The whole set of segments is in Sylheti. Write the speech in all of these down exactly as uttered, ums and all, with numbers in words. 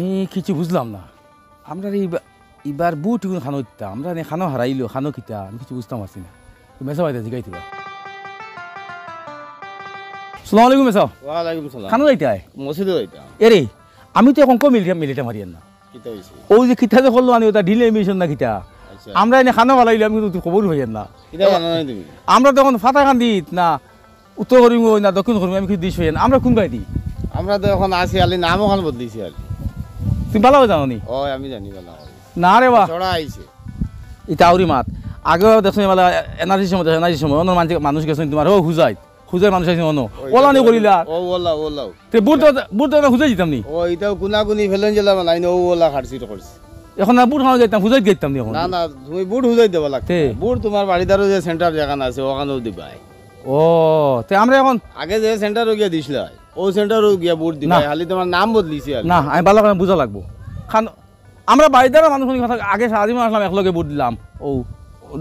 আমি কিছু বুঝলাম না। আমরা এই বা-, এবার বুট ইগুন খানো দিতা, আমরা নে খানো হারাইলো, খানো কিতা, আমি কিছু বুঝতাম পারছি না। তো মেসাব আইতা জিগাইতে বা। সালাম আলাইকুম মেসাব। ওয়ালাইকুম সালাম। খানো যাইতায়? মসজিদো যাইতাম। এরে, আমি তো এখন কম মিলিটা, মিলিটা মারিয়ার না। কিতা হইছে? ও যে কিতা যে করলো আনি ওটা ডিলে মিশন না কিতা? আচ্ছা। আমরা এনে খানো ফালাইলে আমি কিন্তু খবর হইয়ার না। কিতা জানো না তুমি? আমরা তো এখন ফাতা কান্দিত না, উত্তর করিম না, দক্ষিণ করিম, আমি কি দিশ হইয়ার না। আমরা কোন বায়দি? আমরা তো এখন আছি, খালি নাম ওখান বদলিছি আর কি। তুমি ভালো জানো নি? ও, আমি জানি ভালো। না রে বা। চড়া আইছে। ইটা আউরি মাত। আগেও দেখছো মেলা এনআরসির সময়, এনআরসির সময়, অন্য মানুষ, মানুষ গেছেন তোমার, ও হুজাই। হুজাই মানুষ আইছে অন্য। ওই ওলা নি ওলা। করিলা। ও ওলা, ওলা। তে বুট তো, বুট তো হুজাই দিতাম নি। ও, ইটাও কুনাকুনি ফেলেন জেলা বানাই না, ও ওলা খাটছি তো করছি। এখন না বুট খাওয়া যাইতাম, হুজাই দিতাম নি এখন। না, না, তুমি বুট হুজাই দেবা লাগতো তে। না। বুট তোমার বাড়িদারও যে সেন্টার যেখান আছে, ওখানেও দিবাই। ও, তে আমরা এখন আগে যে সেন্টারও গিয়া দিছিলা, ও সেন্টারও গিয়া বুট দিবাই, না। খালি তোমার নাম বদলিছি আর কি। না, আমি ভালো করে বুঝা লাগবো। খান, আমরা বাড়িদার মানুষ কোনো কথা আগে সারাদিন আসলাম, একলগে বুট দিলাম। ও,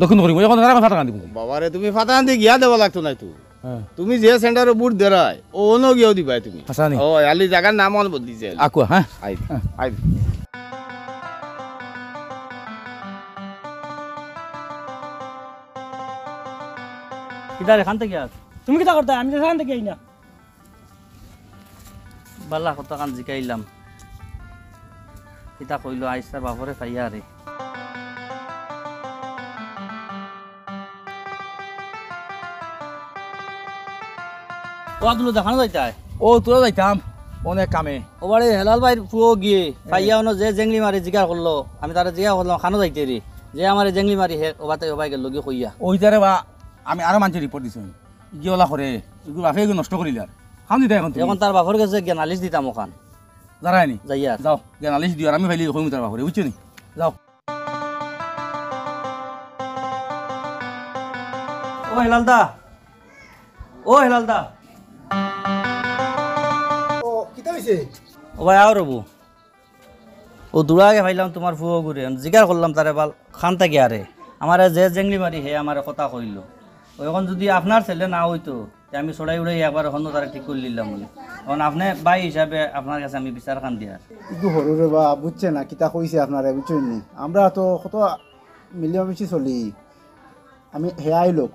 দক্ষিণ করিম, এখন তারা কথা কান্দি বুঝি। বাবারে, তুমি ফাতাকান্দি গিয়া দেওয়া লাগতো না তো। হ্যাঁ। তুমি যে সেন্টারও বুট দেরায়, ও অন্য গিয়াও দিবাই তুমি। আচ্ছা, নি। ও, খালি জায়গার নাম অন বদলিছে। আকুয়া, হ্যাঁ? আই, হ্যাঁ। আই। কিতা রে, খান থেকে আস। তুমি কিতা করতায়? আমি তো খান থেকে আই না। বালা কথা কান জিকাইলাম। কিতা কইলো, আইজ তার বাপরে পাইয়া রে। ও আব্দুল, দেখানো যাইতায়? ও, তোরা যাইতাম অনেক কামে। ও বাড়ি হেলাল ভাইর ফুয়ো গিয়ে, পাইয়া অনো যে জেংলি মারি জিকার করলো, আমি তারে জিকার করলাম, খানো যাইতে রে। যে আমারে জেংলি মারি হে, ও বাতে ও ভাই গেল গিয়ে কইয়া। ওই তারে বা, আমি আরো মানষে রিপোর্ট দিছি। ইগু ওলা করে, ইগুর বাপে ইগু নষ্ট করিলার। খান দিতা এখন তুমি? এখন তার বাপর গেছে গিয়া নালিশ দিতাম ওখান। যারায়নি? যাইয়ার। যাও, গিয়া নালিশ দিও, আর আমি ফাইলে কইমু তার বাপরে, বুঝছো নি? যাও। ও হেলাল দা, ও হেলাল দা। ও, কিতা হইছে? ও ভাই, আও রবু। ও দূরা আগে পাইলাম তোমার ফুয়ো গুরে, আমি জিকার করলাম তারে বাল, খান থাকি আরে। আমারে যে জেংলি মারি হে আমারে কথা কইলো। ও এখন যদি আপনার ছেলে না হইতো, তে আমি ছড়াই উড়াই একবার হন্য তারে ঠিক করি দিলাম বলে। এখন আপনে ভাই হিসাবে আপনার কাছে আমি বিচার খান দিয়ার। ইগু হরু রে বা, বুঝছে না, কিতা কইছে আপনারে, বুঝছেন নি? আমরা তো কত মিলিয়া মিশি চলি। আমি হে আইলোক,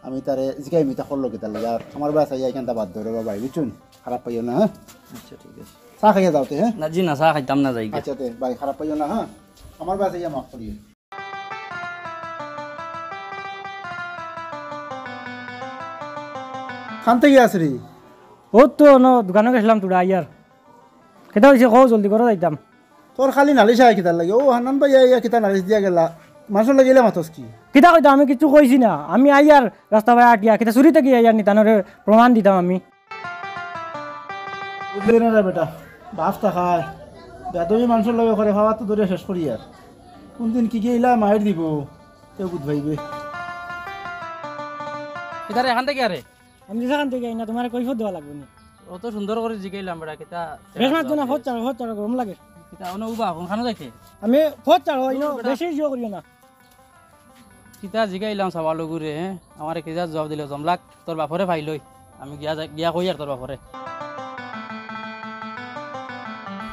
আমি তারে জিকাই মিতা করলো কিতা লাগে, আর আমার বাস আইয়া এখানটা বাদ ধরে বা ভাই, বুঝছেন? খারাপ পাইও না, হ্যাঁ? আচ্ছা, ঠিক আছে। চা খাইয়া যাও তে, হ্যাঁ? না জি না, চা খাইতাম না, যাই গিয়া। আচ্ছা তে, ভাই, খারাপ পাইও না, হ্যাঁ? আমার বাস আইয়া মাফ করিও। খান থাকি আছরে? ও তো ন দোকানো গেছিলাম তোরা আইয়ার। কিতা হইছে কও, জলদি করো যাইতাম। তোর খালি নালিশ আয় কিতার লাগি? ও হান্নান ভাই আইয়া কিতা নালিশ দিয়া গেলা? মানুষর লাগি ইলা মাতস কি? কিতা কইতাম, আমি কিচ্ছু কইছি না। আমি আইয়ার রাস্তা বায় আটিয়া, কিতা চুরি থাকি আইয়ার নি, তানরে প্রমাণ দিতাম আমি। বুঝলি না রে বেটা, বাপ থাকায় বেয়াদবি মানুষর লগে করে, খাওয়া তো ধরে শেষ করি আর। কোন দিন কি গিয়ে ইলা মাইর দিব, কেউ বুঝবাইবে। কিতারে এখান থাকি আরে? আমি যেখান থাকি আই না, তোমার কৈফত দেওয়া লাগবে নি। অত সুন্দর করে জিগাইলাম বেটা, কিতা? বেশ মাছ না, ফোট চাড়ো, ফোট চাড়ো, গরম লাগে। কিতা, অনো উবা, কোনখানো যাইতে? আমি ফোট চাড়ো, ইনো বেটা। বেশি ইয়ে করিও না। কিতা জিগাইলাম সাবালগুরে, হ্যাঁ? আমারে কিতা জবাব দিল, জমলাক, তোর বাপরে পাইলই। আমি গিয়া যাই, গিয়া কই আর তোর বাপরে।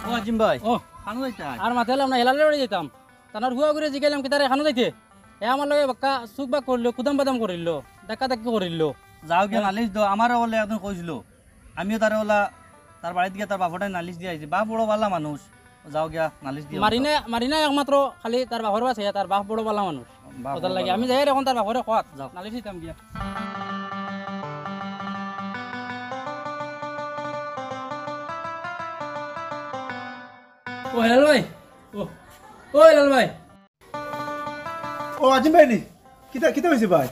ও আজিম ভাই। ও। খানো যাইতে হয়? আর মাতে এলাম না, হেলালে বাড়ি যাইতাম। তানার হুয়া ঘুরে জিগাইলাম, কিতারে খানো যাইতে? এ আমার লগে বাক্কা চুক বাক করিল, কুদাম বাদাম করিল, ডাক্কা ডাক্কি করিল। যাও গিয়া নালিশ দাও, আমারও বলে একদিন কইছিল। আমিও তারে ওলা, তার বাড়িত গিয়া তার বাপটাই নালিশ দিয়া আইছি। বাপ বড় বালা মানুষ, যাও গিয়া নালিশ দিয়া মারি আও। না, মারি না একমাত্র খালি তার বাপর বাস হইয়া, তার বাপ বড় বালা মানুষ। বাপ ওটার বড় লাগি বালা আমি মানুষ। যাই এখন তার বাপরে কওয়াত। যাও। নালিশ দিতাম গিয়া। ও হেলাল ভাই, ও, ও হেলাল ভাই। ও আজিম ভাই নি? কিতা, কিতা হইছে ভাই?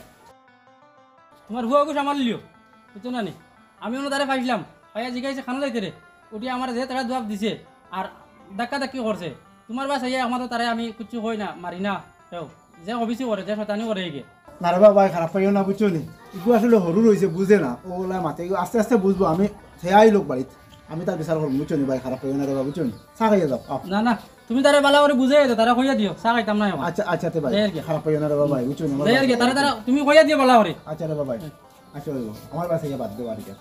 তোমার হুয়া গুছ আমার লিও, বুঝছো না নি? আমি অনো তারে পাইছিলাম, পাইয়া জিগাইছে খানো যাইতে রে, উঠি আমার যে তারা জবাব দিছে, আর ধাক্কা ধাক্কি করছে। তোমার বাস আইয়া একমাত্র তারে আমি কিচ্ছু কই না, মারি না, কেউ যে অফিসি করে, যে শয়তানি করে এইগে। না রে বাবা, খারাপ পাইও না, বুঝছো নি? ইগু আসলে হরু রইছে, বুঝে না, ও ওলা মাতে, ইগু আস্তে আস্তে বুঝবো, আমি সে আই লোক বাড়িত। আমি তার বিচার করবো, বুঝছো নি ভাই, খারাপ পাইও না রে বাবা, বুঝছো নি? চা খাইয়া যাও, আও। না, না, তুমি তারে বালা করে বুঝাই দাও, তারে কইয়া দিও, চা খাইতাম না এখন। আচ্ছা, আচ্ছা, তে ভাই, এই আর কি। খারাপ পাইও না রে বাবা, ভাই, বুঝছো নি? আমার এই আর কি, বাড়িতে তারে, তারে তুমি কইয়া দিও বালা করে। আচ্ছা রে বাবা, আচ্ছা, হইব। আমার বাসে গিয়ে বাদ দেবো আর কি।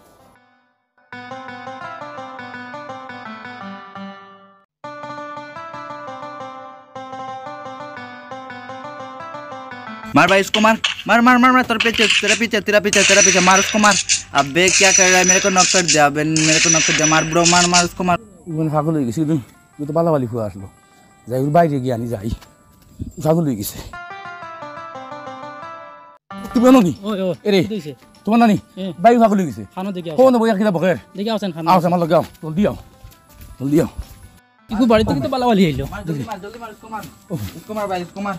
मार भाई इसको, मार। मार, मार, मार, मार, तेरे पीछे, तेरे पीछे, तेरा पीछे, तेरा पीछे, मार उसको, मार। अबे क्या कर रहा है? मेरे को नॉक कर दिया, अबे मेरे को नॉक कर दिया। मार ब्रो, मार, मार उसको, मार। ইগু পাগল অই গেছে, ইগু, ইগু তো বালা বালি ফুয়া আছলো। যাই, ওর বাইরে গিয়া আনি যাই। পাগল অই গেছে। তুমি আনো নি? ওই, ওই, এরে, কিতা অইছে? তোমার নানি? এ। ভাই পাগল অই গেছে। খানো দেখি হো আও। না, বইয়া কিনা বকের। দেখি আছেন খানো। আও, আমার লগে আও। জলদি আও। জলদি আও। ইগু বাড়ি থাকি তো বালা বালি আইলো। मार, जल्दी मार, जल्दी मार, इसको मार। इसको मार भाई, इसको मार।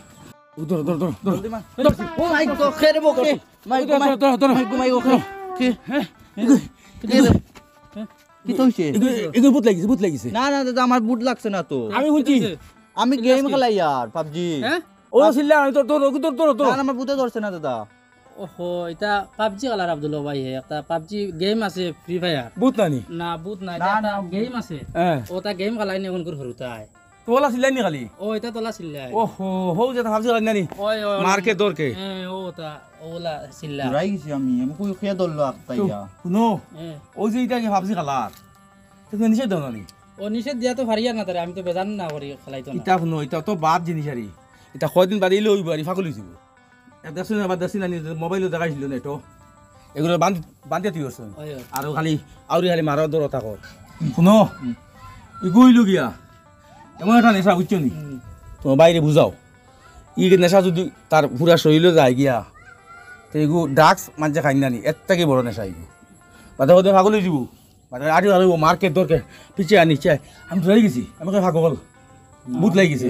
ও, ধরো, ধরো, ধরো, ধরো। जल्दी मार। ও মাই গড, কে রে বকে? মাই গো, ধরো, মাই। ধরো, ধরো, ধরো। মাই গো, মাই গো, কে? হ্যাঁ? কে রে? কিতা অইছে? এগু, এগু ভূত লাগিছে, ভূত লাগিছে। না, না, দাদা, আমার ভূত লাগছে না তো। আমি হুনছি। আমি গেম খেলাই আর, পাবজি। হ্যাঁ? ও, চিল্লা, আমি তো, ধরো, ধরো, ধরো, ধরো। না, না, আমার ভূতে ধরছে না, দাদা। ওহো, ইটা পাবজি খেলার আব্দুল ভাই হে, একটা পাবজি গেম আছে, ফ্রি ফায়ার। ভূত নানি? না, ভূত না, না, ইটা একটা না। গেম আছে। হ্যাঁ। ওটা গেম খেলাই নি এখন করে হুরুতায়। তোলা চিল্লাই নি খালি? ও, ইটা তোলা চিল্লাই। ওহো, হো, যেটা পাবজি খেলাই নানি? ওই, ওই, ওই। মার কে, দৌড় কে? হ্যাঁ, ও, ওটা, ওলা চিল্লা। ঘুরাই গেছি আমি, আমি কই খেয়ে ধরলো আখতাইয়া। হুনো, হ্যাঁ। ও যে ইটা কি পাবজি খেলার? তুমি নিষেধ দেও না নি? ও নিষেধ দিয়া তো পারি আর না তারে, আমি তো বেজান না করি, খেলাইতো না। ইটা হুনো, ইটা তো বাদ জিনিস আরি। ইটা কয়দিন বাদে ইলে অইবো আরি, ফাকুল অইযিবো। এ দেখছো না, আবার দেখছি না নি, মোবাইলো দেখাইছিল না এটো। এগুলো বান্ধ-, বান্ধিয়া তুই করছো। ওই, ওই। আর খালি, আউরি খালি মারা দৌড় থাকো। হুনো, হুম। ইগু অইলো গিয়া, এমন একটা নেশা, বুঝছো নি? হুম। তোমার বাইরে বুঝাও। ই নেশা যদি তার পুরা শরীরে যায় গিয়া, তো ইগু ড্রাগস মানছে খাই না নি, এর থেকে বড় নেশা ইগু। বাদে বাদে ফাকুল অইযিবো। মানে, আরে, আরে, ও মার কে, দৌড় কে, পিছে আনি, চা। আমি ধরে গেছি, আমি কই, "ফাগল, ভূত লাগি গেছে।"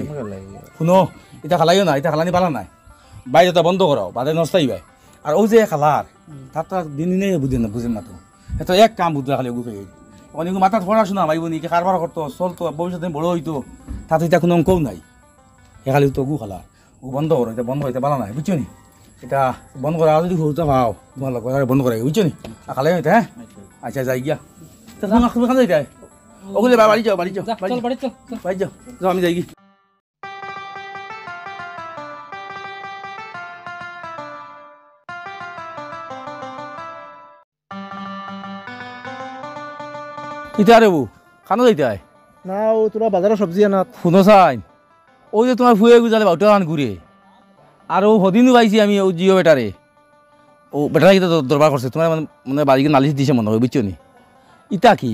হুনো, ইটা খালাইও না, ইটা খালানি বালা নাই। বাইরে তো বন্ধ করাও, বাদে নষ্ট অইবায়। আর ও যে খালার, হুম। তার তো আর দিন দিনে বুঝে না, বুঝে না তো। এ তো এক কাম বুঝতে খালি ওগু খাই। অনেক মাথাত পড়াশোনা, ভাই বোন, কি কারবার করতো, চলতো, ভবিষ্যতে বড় অইতো, তাতে ইটা কোনো অঙ্কও নাই। এ খালি তো ওগু খালা। ও বন্ধ করো, ইটা বন্ধ অইতে পারা নাই, বুঝছো নি? ইটা বন্ধ করা, আর যদি হুরুতা পাও, তোমার লগে বন্ধ করা, বুঝছো নি? আর খালে অইতে, হ্যাঁ? আচ্ছা, যাই গিয়া। তা তুমি, তুমি কানো যাইতায়? ওগুলো বা-, বাড়ি যাও, বাড়ি যাও, যা, বাড়ি চল, যাও। বাড়ি চল, চল। বাড়ি যাও, যাও, আমি যাই গি। ইতা রে বউ, কানো যাইতায়? না, ও তোরা বাজারো সবজি আনাত। হুনো চাইন, ওই যে তোমার ফুয়ে গুজালে বাউটা আন ঘুরে। আর ও হদিনও পাইছি আমি ও জিও বেটারে। ও বেটারে কিতা দর-, দরবার করছে, তোমার মানে, মানে বাড়িকে নালিশ দিছে মনে হয়, বুঝছো নি? ইতা কি?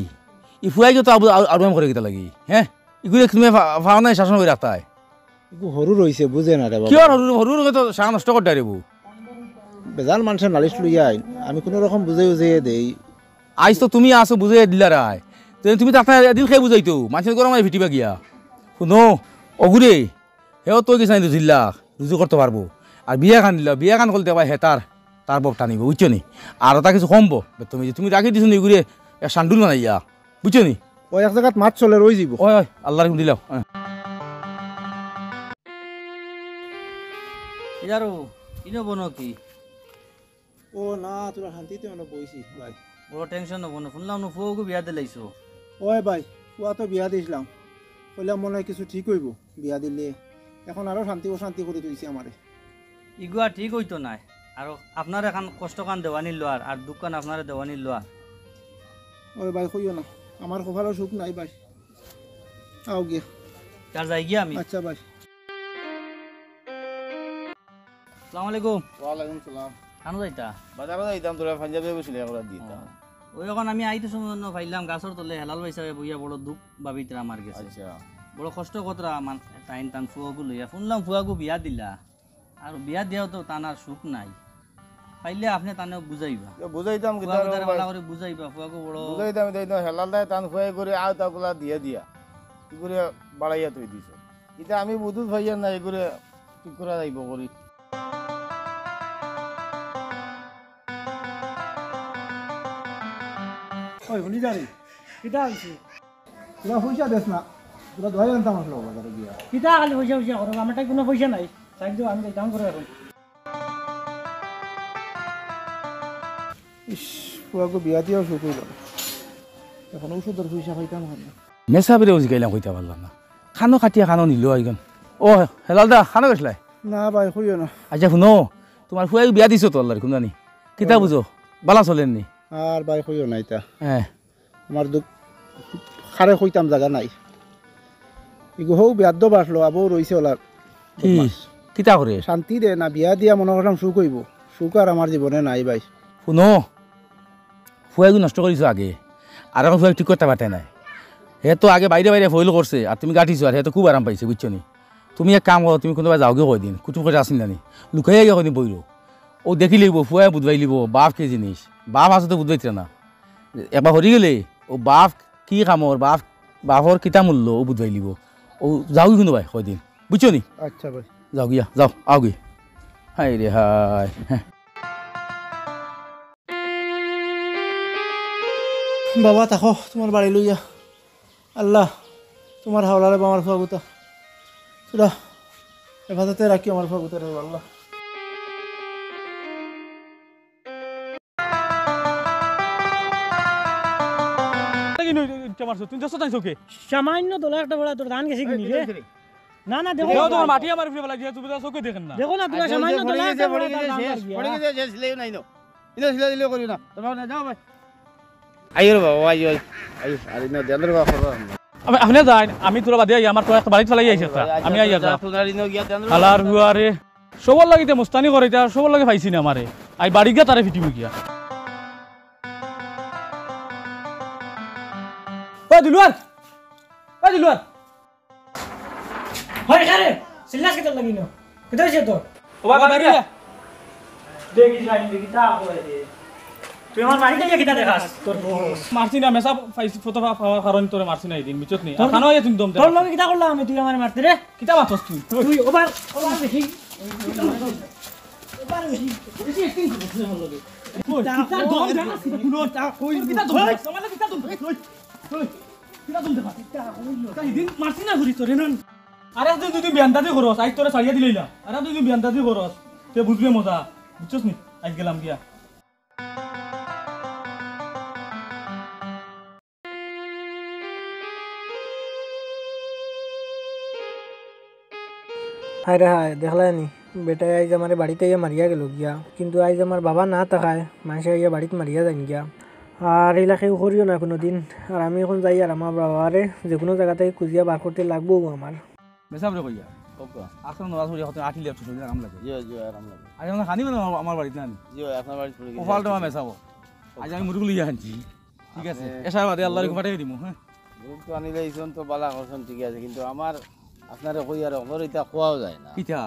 ই ফুয়াই তো আবু-, আ-, আরু এম করে কিতা লাগি, হ্যাঁ? ইগুরে তুমি ফা-, ফাও নাই শাসন করে রাখতায়। ইগু হরু রইছে, বুঝে না রে বাবা। কিয়র হরু, হরু রইছে তো চা নষ্ট করতায় রে বউ। বেজান মানষে নালিশ লইয়া আইন, আমি কোনো রকম বুঝাই উজাইয়া দেই। আইজ তো তুমি আছো বুঝাইয়া দিলারায়, তে তুমি তাতে এদিন খেয়ে বুঝাইতো, মানষে গরম অইয়া ফিটিবা গিয়া। হুনো, ওগুরে, হেও তো কিছু নাই রুজিল্লা, রুজি করতে পারবো। আর বিয়া খান দিলা, বিয়া খান করলে দেখবা হে তার, তার বউটা নিবো, বুঝছো নি? আর ওটা কিছু কমবো, তুমি যে তুমি রাখি দিছো নি ইগুরে, এক সান্ডুল বানাইয়া। বুঝছো নি? ওই এক জাগাত মাত চলে রই যাইবো। ওই, ওই, আল্লাহর হুকুম দিলাও, হ্যাঁ। ইদারু, ইনো বনো কি? ও না, তোরা শান্তিতে অনো বইছি, ভাই। বড় টেনশন হবো না, শুনলাম না ফুয়াগু বিয়া দিলাইছো। ওই ভাই, ফুয়া তো বিয়া দিছিলাম, কইলাম মনে হয় কিছু ঠিক অইবো, বিয়া দিলে। এখন আরো শান্তি অশান্তি করি তুইছে আমারে। ইগুয়া ঠিক অইতো নায়। আর আপনার এখান কষ্ট কান দেওয়ানি লওয়ার, আর দুঃখ কান আপনারে দেওয়ানি লওয়ার। ওরে ভাই, কইও না, আমার কপালো সুখ নাই ভাই। আও গিয়া। তার যাই গিয়া আমি। আচ্ছা ভাই। আসসালামু আলাইকুম। ওয়ালাইকুম সালাম। কানো যাইতা? বাজারো যাইতাম, তোরা পাঞ্জাবি বুঝলে একবার দিতাম। ও, ওই এখন আমি আইতে সময় অনো পাইলাম, গাছর তলে হেলাল ভাই সাহেব বইয়া বড় দুঃখ ভাবিতরা আমার গেছে। আচ্ছা। বড় কষ্ট কতরা মান-, তাইন তান ফুয়াগু লইয়া। শুনলাম ফুয়াগু বিয়া দিলা। আর বিয়া দিয়াও তো তান আর সুখ নাই। পাইলে আপনে তানে বুঝাইবা। তো বুঝাইতাম কিতা ফুয়াগু রে তারে ভাই? ভালা করি বুঝাইবা, ফুয়াগু বড় বুঝাইতাম, এই তো হেলাল দায় তান ফুয়াই করে আও তা গুলা দিয়া দিয়া। কি করে বাড়াইয়া তুই দিছ? ইতা আমি বুঝুত পাইয়ার না, এগুরে ঠিক করা যাইব করি। ওই, হুনি যা রে। কিতা হইছে? তোরা পয়সা দেস না, তোরা দোয়াই আনতাম আসলো বাজারে গিয়া। কিতা খালি পয়সা পয়সা করো, আমার তাই কোনো পয়সা নাই। সাহায্য আমি যাইতাম করে এখন। ইস, পুয়াগো বিয়া দিয়াও সুখ হইল না। এখন ঔষধের পয়সা পাইতাম না। মেসাবরে জিগাইলাম কইতা পারলাম না। খানো কাটিয়া খানো নিল আইগন। ও, হেলাল দা, খানো গেছলাই? না ভাই, কইও না। আচ্ছা, শুনো, তোমার ফুয়াই বিয়া দিছো তো আল্লাহর কোন জানি। কিতা বুঝো? বালা চলেননি? আর ভাই, কইও না ইতা। হ্যাঁ। আমার দুঃখ, কারে কইতাম জাগা নাই। ইগো হউ বেয়াদ্দব আসলো, আবো রইছে ওলার কি? বদমাস। কিতা করে? শান্তি দে না, বিয়া দিয়া মনো করলাম সুখ অইবো। সুখ আর আমার জীবনে নাই ভাই। হুনো, ফুয়াগু নষ্ট করিছো আগে, আর এখন ফুয়াগ ঠিক করতা পারতায় নায়। হে তো আগে বাইরে বাইরে ফইল করছে, আর তুমি গাঠিছো, আর হে তো খুব আরাম পাইছে, বুঝছো নি? তুমি এক কাম করো, তুমি কুনুবায় যাওগি কয়দিন, কুটুম কয়টা আছইন না নি, লুকাইয়া গিয়া কয়দিন বইরো। অউ দেখিলাইবো, ফুয়ায় বুঝবাইলিবো বাফ কি জিনিস, বাফ আছে তো বুঝবাইত্রা না। একবার হরি গেলে অউ বাফ কি কামর, বাফ, বাফর কিতা মূল্য অউ বুঝবাইলিবো। অউ যাওগি কুনুবায় কয়দিন, বুঝছো নি? আচ্ছা ভাই। যাওগিয়া, যাও, আওগি। হায় রে হায়। বাবা, থাকো, তুমার বাড়ি লইয়া। আল্লাহ, তুমার হাওলারে বা আমার ফুয়াগুতা। তোরা হেফাজতে রাখি আমার ফুয়াগুতারে, আল্লাহ। কি নই, ইটা মারছো? তুমি দেখছো তাই চোখে? সামান্য দলা একটা বড়া তোর ধান গেছে কিনি রে? না, না, দেখো। দেখো, তোমার মাটি আমার উপরে ফেলাই দিয়া, তুমি তো চোখে দেখেন না। দেখো না, তোমার আচ্ছা, সামান্য আচ্ছা, দলা পড়ে একটা গেছে, বড়া পড়ে তার গেছে, ধান শেষ, মার গিয়া। পড়ে গেছে, শেষ, সিলাই নাই, না। ইনো সিলাই দিলে করিও না। তোমার না, যাও ভাই। আইও রে বাবা, আইও, আইও। আরে না, দেন রে বাবা, করো না। আমি, আপনি যাইন, আমি তোরা বাদে আই, আমার তো একটা বাড়িত ফালাই আইছে একটা। আচ্ছা, আমি আই আচ্ছা, আর যা। তোরা ইনো গিয়া দেন রে বাবা। হালার হুয়ারে। সবর লাগি তে মুস্তানি করে, ইতা সবর লাগি পাইছি না আমারে। আই বাড়ি গিয়া তারে ফিটিমু গিয়া। ওই দিলওয়ার! ওই দিলওয়ার! হয় কারে? চিল্লাস কিতার লাগি না? কিতা অইছে তোর? ও বাবা, বাবা, বাবা। দেখি যাই, দেখি তা করে দে। তুই আমার বাড়িত আইয়া কিতা দেখাস? তোর বস। মারছি না, মেসা পাইছি, ফটো পা-, পাওয়ার কারণে তোরে মারছি না এই দিন, বুঝছত নি? তোর, আর খানো আইয়া তুমি দম দে। তোর লগে কিতা করলাম আমি, তুই আমারে মারতে রে? কিতা মাতস তুই? তুই ওভার, ওভার বেশি। ওভার বেশি। বেশি acting করছিস আমার লগে। কই? কিতা কিতা দম দম দেখাস? কিতা দম দেখাস? আমার লগে কিতা দম দেখাস? ওই, ওই। কিতা দম দেখাস? কিতা কইলো? তাই দিন মারছি না ঘুরি তোরে নন। আরে তুই, তুই, তুই বেয়ান্দাজি করস, আইজ তোরে ছাড়িয়া দিলাইলা। আরে তুই, তুই বেয়ান্দাজি করস, তে বুঝবে মজা। বুঝছস নি? আইজ গেলাম গিয়া। হায় রে হায়, দেখলায় নি? বেটায় আইজ আমারে বাড়িত আইয়া মারিয়া গেলো গিয়া। কিন্তু আইজ আমার বাবা না থাকায় মানষে আইয়া বাড়িত মারিয়া যাইন গিয়া। আর ইলা কেউ করিও না কুনুদিন। আর আমি এখন যাই আর আমার বাবারে যেকুনু জাগা থাকি খুঁজিয়া বার করতে লাগবো আমার। মেসাবরে কইয়া। ওকে। আসলে নমাজ পড়ি হতে আটিলে একটু শরীর আরাম লাগে। জি, জি, আরাম লাগে। আইজ আমরা খানি মানে আমার, আমার বাড়িত না আনি। জি, আপনার বাড়িত পড়ে গেছে। ওফাল দেওয়া মেসাবো। আইজ আমি মুরগ লইয়া আনছি। ঠিক আছে? আপনি এসার বাদে আল্লাহর মুরগ হুকুম পাঠিয়ে দিমু, হ্যাঁ? মুরগ তো আনিলে ইজন তো বালা করছেন, ঠিক আছে, কিন্তু আমার আপনারে কই আর অকলর ইতা খোয়াও যায় না। কিতা?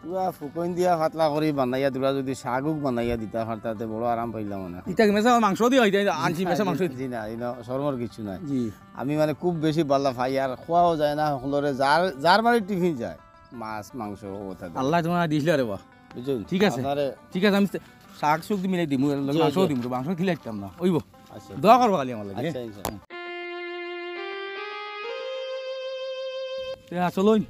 পুরা ফুকন দিয়া পাতলা করি বানাইয়া দুরা যদি শাগুক বানাইয়া দিতা পারতা, তে বড় আরাম পাইলাম অনে। ইতা কি মেসা মাংস দিয়া? ইতা আনছি মেসা মাংস। জি না, ইনো শরমর কিছু নাই। জি। আমি মানে খুব বেশি বালা পাই আর খোয়াও যায় না অকলরে, যার, যার বাড়িত টিফিন যায়, মাছ, মাংস, ও কথা দেয়। আল্লাহ তোমার দিছিল রে বা। বুঝছেন? ঠিক আছে। আপনারে ঠিক আছে, আমি শাক শুক মিলাই দিমু, এর লগে জি, মাংসও জি। দিমু, মাংস খিলে একদম না। অইবো। আচ্ছা। দোয়া করবো খালি আমার লাগি, আচ্ছা, হ্যাঁ? ইনশাআল্লাহ। তে আসলে ওই,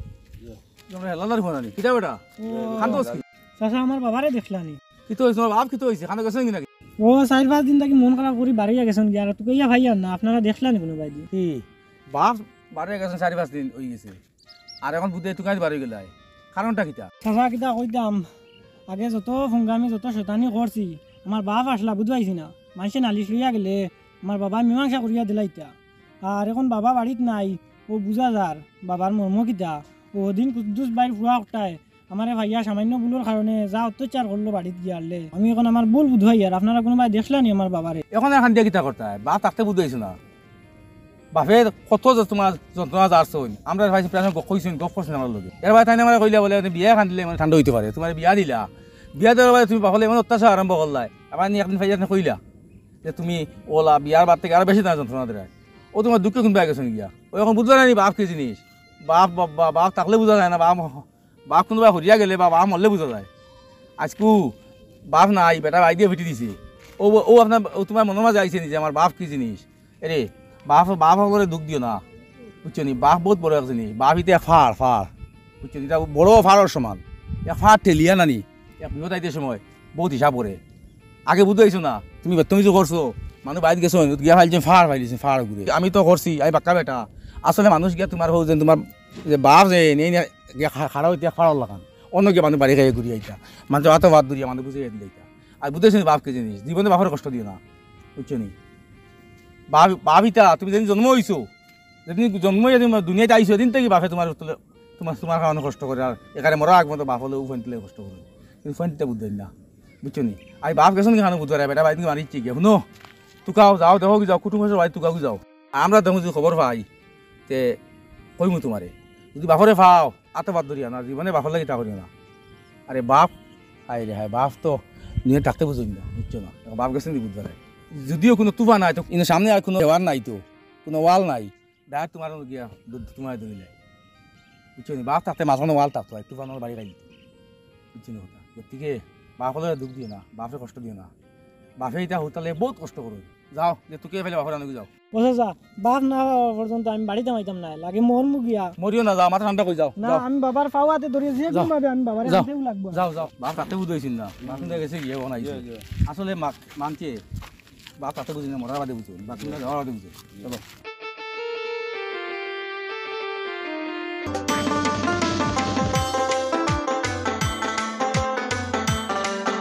জি। আমরা হেলাদার ফোন আনি। কিতা বেটা? ও। খান তো আজকে? চাচা, আমার বাবারে দেখলানি? কিতা অইছে? তোমার বাপ কিতা অইছে? খানো গেছে নাকি? ও, চাইর পাঁচ দিন থাকি মন খারাপ করি বারইয়া গেছইন গিয়া, আর তুকাইয়া ভাই আর না, আপনারা দেখলানি কুনুবায়দি? কি? বাপ বারইয়া গেছইন, চাইর পাঁচ দিন অই গেছে। আর এখন বুঝে তুকাই বারই গেলায়। কারণটা কিতা? চাচা, কিতা কইতাম, আগে যত ফঙ্গামি, যত শয়তানি করছি, আমার বাপ আসলা বুঝবাইছি না। মানষে নালিশ লইয়া গেলে আমার বাবা মীমাংসা করিয়া দিলাইতা। আর এখন বাবা বাড়িত নাই, ও বুঝা যার বাবার মর্ম কিতা। ও দিন কুদ্দুস ভাইর ফুয়া অকটায় আমারে ভাইয়া সামান্য ভুলর কারণে যা অত্যাচার করলো বাড়িত গিয়ারলে, আমি এখন আমার ভুল বুঝবাই আর আপনারা কুনুবায় দেখলানি আমার বাবারে? এখন এখান দিয়া কিতা করতায়? বাপ থাকতে বুঝাইছো না। বাপে কত যে তোমার যন্ত্রণা যারছইন, আমরা ভাই প্রায় গপ কইছইন, গপ করছইন আমার লগে। এর বাদে তাইন আমারে কইলা বুলে, "আপনি বিয়া খান দিলে মানে ঠান্ডা অইতে পারে, তোমার বিয়া দিলা, বিয়া দেওয়ার বাদে তুমি বাপলে এমন অত্যাচার আরম্ভ করলায়।" আবার নি একদিন ফাইয়া আপনি কইলা যে, "তুমি ওলা বিয়ার বাদ থাকি আরো বেশি তাইন যন্ত্রণা দিলায়।" ও তোমার দুঃখে কুনবায় গেছইন গিয়া। ও এখন বুঝলা না নি বাপ কি জিনিস? বাপ, বাপ, বাপ, বাপ থাকলে বুঝা যায় না, বাপ বাপ কুনুবায় হরিয়া গেলে বা বাপ মরলে বুঝা যায়। আইজকু বাপ নাই, বেটা বাই দিয়া ফিটি দিছে। ও, ও আপনার, ও তোমার মনর মাঝে আইছে নি যে আমার বাপ কি জিনিস? এরে, বাপ, বাপ অকলরে দুখ দিও না। বুঝছো নি? বাপ বউত বড় এক জিনিস। বাপ ইতা ফাড়, ফাড়। বুঝছো নি? ইতা বড় ফাড়র সমান। এক ফাড় ঠেলিয়া নানি, এক বিপদ আইতে সময় বউত হিসাব করে। আগে বুঝাইছো না, তুমি বদতমিজি করছো, মানুষ বাড়িত গেছো, গিয়া ফাইলছে ফাড়, ফাইলছে ফাড় ঘুরে। আমি তো করছি, আমি বাক্কা বেটা। আসলে মানুষ গিয়া তোমার হউ যেন তোমার যে বাপ যে নেই না, গিয়া খা-, খাড়া অইতে ফাড়র লাখান। অন্য গিয়া মানুষ বাড়ি খাইয়া ঘুরি আইতা। মানুষ অত বাদ দূরিয়া মানুষ বুঝাইয়া দিলে আইতা। আর বুঝাইছো নি বাপ কি জিনিস? জীবনে বাপরে কষ্ট দিও না। বুঝছো নি? বাপ, বাপ ইতা, তুমি যেদিন জন্ম অইছো, যেদিন জন্ম অইয়া তুমি দুনিয়াত আইছো, এদিন থাকি বাপে তোমার তলে তুমার, তুমার কারণে কষ্ট করে, আর এখানে মরা আগ মতো বাপ অকলে ও ফান্তিলে কষ্ট করে। কিন্তু ফান্তিটা বুঝছইন না, বুঝছো নি? আই বাপ গেছইন কিখানো বুধবারে, বেটা বাড়িত মারিচ্ছে গিয়া। হুনো, তুকাও যাও, দেখো কি যাও, কুটুম আছে বাড়িত তুকাও কি যাও। আমরা দেখো যদি খবর পাই, তে কইমু তুমারে। যদি বাপরে পাও, আতে বাদ ধরিও না, জীবনে বাপর লাগি তা করিও না। আরে বাপ, হায় রে হায়, বাপ তো নিয়ে থাকতে বুঝইন না, বুঝছো না? এখন বাপ গেছইন নি বুধবারে। যদিও কুনু তুফান নাই তো, ইনো সামনে আর কুনু দেওয়ার নাই তো, কুনু ওয়াল নাই, ডাইরেক্ট তুমার গিয়া দু-, তুমারে ধরিলে, বুঝছো নি? বাপ থাকতে মাঝখানো ওয়াল থাকতো, আর তুফান বাড়ি খাইতো, বুঝছো নি কথা? গতিকে বাপ অকলরে দুখ দিও না, বাপরে কষ্ট দিও না। বাপে ইতা হতালে বউত কষ্ট করে। যাও, যে তুকে ফেলে বাপরে আনো গি যাও। ও চাচা, বাপ না পাওয়া পর্যন্ত আমি বাড়িত যাইতাম না, লাগে মরমু গিয়া। মরিও না, যাও, মাথা ঠান্ডা করি যাও, না, যাও। আমি বাবার পাও আতে ধরিয়া যে যাও। কুনু ভাবে আমি বাবারে যাও। আনতেউ লাগবো। যাও, যাও, বাপ থাকতে বুঝ অইছিল না, বাপ নিয়ে গেছে গিয়া বানাইছে। জি, জি। আসলে মা-, মানছে, বাপ থাকতে বুঝি না, মরার বাদে বুঝো, বাপ নিয়ে যাওয়ার বাদে বুঝো। চলো।